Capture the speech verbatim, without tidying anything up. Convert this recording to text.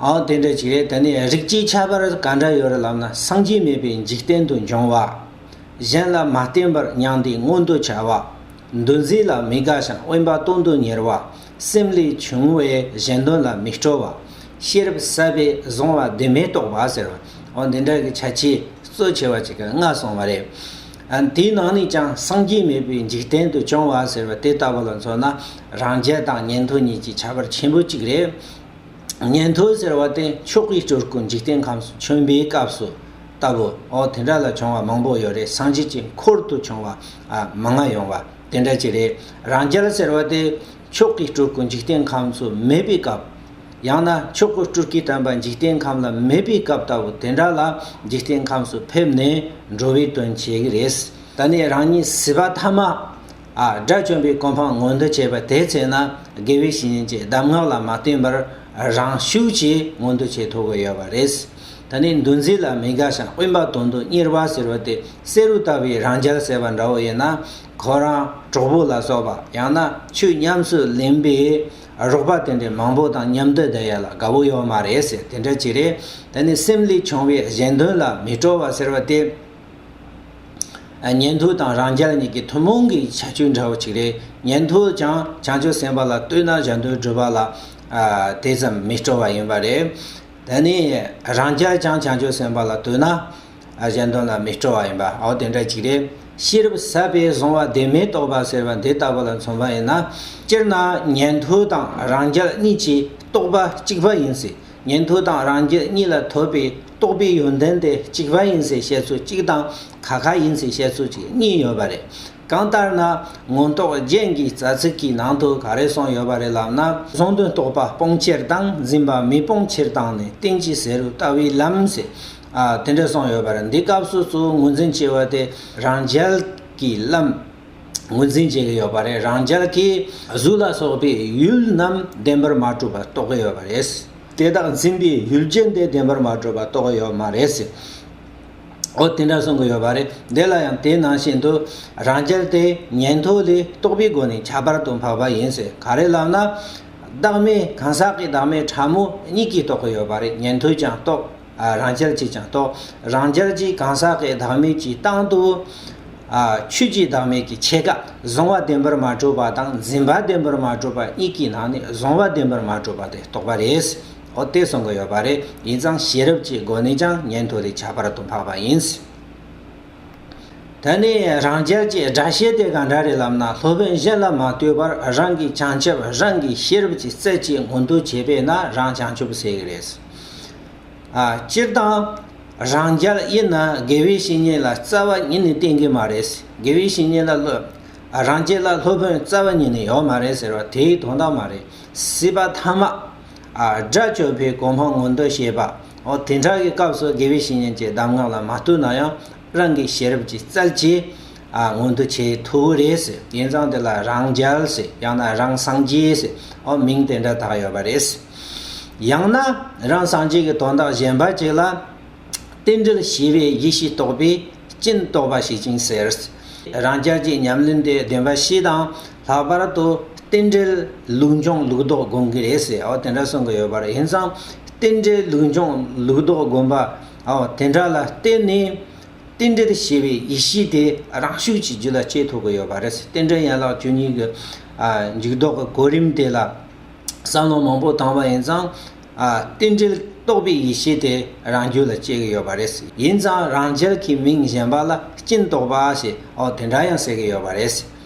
ཨང་དེ་འདྲ་ཅིག་རེད། དེ་ནས་རིགས་ཀྱི་ཁྱད་པར་ག་འདྲ་ཡོད་རེད་ལབ་ན། སངས་རྒྱས་མེད་པའི་འཇིག་རྟེན་དུ་འབྱུང་བ། གཞན་ལ་མ་བརྟེན་པར་མྱང་འདས་མངོན་དུ་བྱ་བ། འདུ་འཛི་ལ་མི་དགའ་ཞིང་དབེན་པ་དོན་དུ་གཉེར་བ། སེམས་ལས་བྱུང་བའི་གཞན་དོན་ལ་མི་སྤྲོ་བ། ཤེས་རབ་ཟད་པས་བཟུང་བ་བདེན་མེད་རྟོགས་པ་ཟེར་བ། འོ་འདི་འདྲ་གི་ཁྱད་ཆོས་གཙོ་ཆེ་བ་ཅིག་གི་ལྔ་གསུངས་པ་རེད། ཨ་དེའི་ནང་ནས་ཀྱང་སངས་རྒྱས་མེད་པའི་འཇིག་རྟེན་དུ་བྱུང་བ་ཟེར་བ་དེ་ལྟ་བུ་ལ་མཚོན་ན། རང་རྒྱལ་དང་ཉན་ཐོས་གཉིས་ཀྱི་ཁྱད་པར་ཆེན་པོ་གཅིག་རེད། ཉན་ཐོས་ཟེར་བ་དེ་མཆོག་གི་སྤྲུལ་སྐུ་འཇིག་རྟེན་ཁམས་སུ་བྱོན་པའི་སྐབས་སུ་ལྟ་བུ། འོ་དེ་འདྲ་ལ་བྱུང་བ་མང་པོ་ཡོད་རེད། སངས་རྒྱས་ཀྱི་འཁོར་དུ་བྱུང་བ་ཨ་མང་ང་ཡོང་བ་དེ་འདྲ་ཅིག་རེད། རང་རྒྱལ་ཟེར་བ་དེ་མཆོག་གི་སྤྲུལ་སྐུ་འཇིག་རྟེན་ཁམས་སུ་མེད་པའི་སྐབས། ཡང་ན་མཆོག་གི་སྤྲུལ་སྐུའི་བསྟན་པ་འཇིག་རྟེན་ཁམས་ལ་མེད་པའི་སྐབས་ལྟ་བུ་དེ་འདྲ་ལ་འཇིག་རྟེན་ཁམས་སུ་ཕེབས་ནས་འགྲོ་བའི་དོན་བྱེད་ཀྱི་རེད། ད་ནི་རང་ཉིད་སྲིད་པ་ཐ་མ། ཨ་དགྲ་བཅོམ་པའི་གོ་འཕང་མངོན་དུ་བྱེད་པ་དེ་ཚེ་ན་དགེ་བའི་བཤེས་གཉེན་གྱི་གདམས་ངག་ལ་མ་བརྟེན་པར་རང་ཤུགས་ཀྱིས་མངོན་དུ་བྱེད་ཐུབ་ཀྱི་ཡོད་པ་རེད། ད་ནི་འདུ་འཛི་ལ་མི་དགའ་ཞིང་དབེན་པ་དོན་དུ་གཉེར་བ་ཟེར་བ་དེ་བསེ་རུ་ལྟ་བུའི་རང་རྒྱལ་ཟེར་བ་འདྲ་བོ་ཡིན་ན། ཁོ་རང་གྲོགས་པོ་ལ་སོགས་པ་ཡང་ན་ཆོས་ཉམས་སུ་ལེན་པའི་རོགས་པ་དེ་འདྲའི་མང་པོ་དང་མཉམ་དུ་བསྡད་ཡ་ལ་དགའ་བོ་ཡོད་མ་རེད་ཟེར། དེ་འདྲ་ཅིག་རེད། ད་ནི་སེམས་ལས་བྱུང་བའི་གཞན་དོན་ལ་མི་སྤྲོ་བ་ཟེར་བ་དེ། ཉན་ཐོས་དང་རང་རྒྱལ་གཉིས་ཀྱི་ཐུན་མོང་གི་ཁྱད་ཆོས་འདྲ་བོ་ཅིག་རེད། ཉན་ཐོས་ཀྱང་བྱང་ཆུབ་སེམས་དཔའ་ལ་ལྟོས་ན་གཞན་དོན་སྒྲུབ་པ་ལ་ཨ་དེ་ཙམ་མི་སྤྲོ་བ་ཡིན་པ་རེད། དེ་ནས་རང་རྒྱལ་ཀྱང་བྱང་ཆུབ་སེམས་དཔའ་ལ་ལྟོས་ན་ཨ་གཞན་དོན་ལ་མི་སྤྲོ་བ་ཡིན་པ། འོ་དེ་འདྲ་ཅིག་རེད། ཤེས་རབ་ཟད་པས་བཟུང་བ་བདེན་མེད་རྟོགས་པ་ཟེར་བ་འདི་ལྟ་བུ་ལ་མཚོན་པ་ཡིན་ན། སྤྱིར་ན་ཉན་ཐོས་དང་རང་རྒྱལ་གཉིས་ཀྱི་རྟོགས་པ་གཅིག་པ་ཡིན་ཟེར། ཉན་ཐོས་དང་རང་རྒྱལ་གཉིས་ལ་ཐོབ་པའི་རྟོགས་པའི་ཡོན་ཏན་དེ་གཅིག་པ་ཡིན་ཟེར་བཤད་ཚུལ་གཅིག་དང་ཁ་ཁ་ཡིན་ཟེར་བཤད་ཚུལ་གཅིག་གཉིས་ཡོད་པ་རེད། གང་ལྟར་ན་མངོན་རྟོགས་རྒྱན་གྱི་རྩ་ཚིག་གི་ནང་དུ་ག་རེ་གསུངས་ཡོད་པ་རེད་ལབ་ན། གཟུང་དོན་རྟོགས་པ་སྤོང་ཕྱིར་དང་འཛིན་པ་མི་སྤོང་ཕྱིར་དང་ནི། རྟེན་གྱི་བསེ་རུ་ལྟ་བུའི་ལམ་ཟེར། ཨ་དེ་འདྲ་གསུངས་ཡོད་པ་རེད། འདི་སྐབས་སུ་གཙོ་བོ་ངོས་འཛིན་བྱས་པ་དེ་རང་རྒྱལ་གྱི་ལམ་ངོས་འཛིན་བྱེད་ཀྱི་ཡོད་པ་རེད། རང་རྒྱལ་གྱིས་གཟུགས་ལ་སོགས་པའི་ཡུལ་རྣམས་བདེན་པར་མ་གྲུབ་པ་རྟོགས་ཀྱི་ཡོད་པ་རེད། དེ་དག་འཛིན་པའི་ཡུལ་ཅན་དེ་བདེན་པར་མ་གྲུབ་པ་རྟོགས་ཀྱི་ཡོད་མ་རེད་ཟེར། འོ་དེ་འདྲ་གསུང་གི་ཡོད་པ་རེད། འདི་ལ་ཡང་དེ་ནང་བཞིན་དུ་རང་རྒྱལ་དེ་ཉན་ཐོས་ལས་རྟོགས་པའི་སྒོ་ནས་ཁྱད་པར་དུ་འཕགས་པ་ཡིན་ཟེར། ག་རེ་ལབ་ན། བདག་མེད་གང་ཟག་གི་བདག་མེད་ཕྲ་མོ་གཉིས་ཀྱིས་རྟོགས་ཀྱི་ཡོད་པ་རེད། ཉན་ཐོས་ཀྱང་རྟོགས། ཨ་རང་རྒྱལ་གྱིས་ཀྱང་རྟོགས། རང་རྒྱལ་གྱིས་གང་ཟག་གི་བདག་མེད་ཀྱི་སྟེང་དུ། ཨ་ཆོས་ཀྱི་བདག་མེད་ཀྱི་ཕྱེད་ཀ་གཟུང་བ་བདེན་པར་མ་གྲུབ་པ་དང་འཛིན་པ་བདེན་པར་མ་གྲུབ་པ་གཉིས་ཀྱི་ནང་ནས་གཟུང་བ་བདེན་པར་མ་གྲུབ་པ་དེ་རྟོགས་པ་རེད། འོ་དེ་གསུང་གི་ཡོད་པ་རེད། ཡིན་ཙང་ཤེས་རབ་ཀྱི་སྒོ་ནས་ཀྱང་ཉན་ཐོས་ལས་ཁྱད་པར་དུ་འཕགས་པ་ཡིན། ད་ནི་རང་རྒྱལ་གྱི་དགྲ་བྱེད་དེ་ག་འདྲ་རེད་ལབ་ན། སློབ་དཔོན་གཞན་ལ་མ་ལྟོས་པར་རང་གི་བྱང་ཆུབ་རང་གི་ཤེས་རབ་ཀྱི་རྩལ་གྱིས་མངོན་དུ་བྱས་པས་ན་རང་བྱང་ཆུབ་ཟེར་གྱི་རེད། ཨ་སྤྱིར་བཏང་རང་རྒྱལ་ཡིན་ན་དགེ་བའི་བཤེས་གཉེན་ལ་རྩ་བ་ཉིད་ནས་བརྟེན་གྱི་མ་རེད། དགེ་བའི་བཤེས་གཉེན་ལ་སློབ། ཨ་རང་རྒྱལ་ལ་སློབ་དཔོན་རྩ་བ་ཉིད་ནས་ཡོད་མ་རེད་ཟེར་བ་དེའི་དོན་དག་མ་རེད། སྲིད་པ་ཐ་མ། ཨ་དགྲ་བཅོམ་པའི་གོ་འཕང་མངོན་དུ་བྱེད་པ། འོ་དེ་འདྲ་གི་སྐབས་སུ་དགེ་བའི་བཤེས་གཉེན་གྱི་གདམས་ངག་ལ་མ་ལྟོས་ན་ཡང་རང་གི་ཤེས་རབ་ཀྱི་རྩལ་གྱིས་ཨ་མངོན་དུ་བྱེད་ཐུབ་ཀྱི་རེད་ཟེར། ཡིན་ཙང་དེ་ལ་རང་རྒྱལ་ཟེར། ཡང་ན་རང་སངས་རྒྱས་ཟེར། འོ་མིང་དེ་འདྲ་བཏགས་ཡོད་པ་རེད། ཡང་ན་རང་སངས་རྒྱས་ཀྱི་དོན་དག་གཞན་པ་ཅིག་ལ། རྟེན་འབྲེལ་བྱས་པའི་ཡེ་ཤེས་རྟོགས་པས་སྐྱེ་རྟོགས་པ་ཞེས་ཀྱང་ཟེར། རང་རྒྱལ་གྱི་ཉམས་ལེན་དེ་བདེན་པ་བཞི་དང་ལྷག་པར་དུ་རྟེན་འབྲེལ་ལུགས་འབྱུང་ལུགས་ལྡོག་སྒོམ་གྱི་རེད་ཟེར། འོ་དེ་འདྲ་གསུང་གི་ཡོད་པ་རེད། ཡིན་ཙང་རྟེན་འབྲེལ་ལུགས་འབྱུང་ལུགས་ལྡོག་སྒོམ་པ། འོ་དེ་འདྲ་ལ་བརྟེན་ནས་རྟེན་འབྲེལ་བྱས་པའི་ཡེ་ཤེས་དེ་རང་ཤུགས་ཀྱིས་རྒྱུད་ལ་སྐྱེ་ཐུབ་ཀྱི་ཡོད་པ་རེད། རྟེན་འབྲེལ་ཡན་ལག་བཅུ་གཉིས་ཀྱི་ཨ་འཇུག་ལྡོག་གི་གོ་རིམ་དེ་ལ། བསམ་བློ་མང་པོ་བཏང་བ་ཡིན་ཙང་། ཨ་རྟེན་འབྲེལ་རྟོགས་པའི་ཡེ་ཤེས་དེ་རང་རྒྱུད་ལ་སྐྱེ་གི་ཡོད་པ་རེད། ཡིན་ཙང་རང་རྒྱལ་གྱི་མིང་གཞན་པ་ལ་སྐྱེ་རྟོགས་པ་ཞེས་འོ་དེ་འདྲ་ཡང་ཟེར་གི་ཡོད་པ་རེད།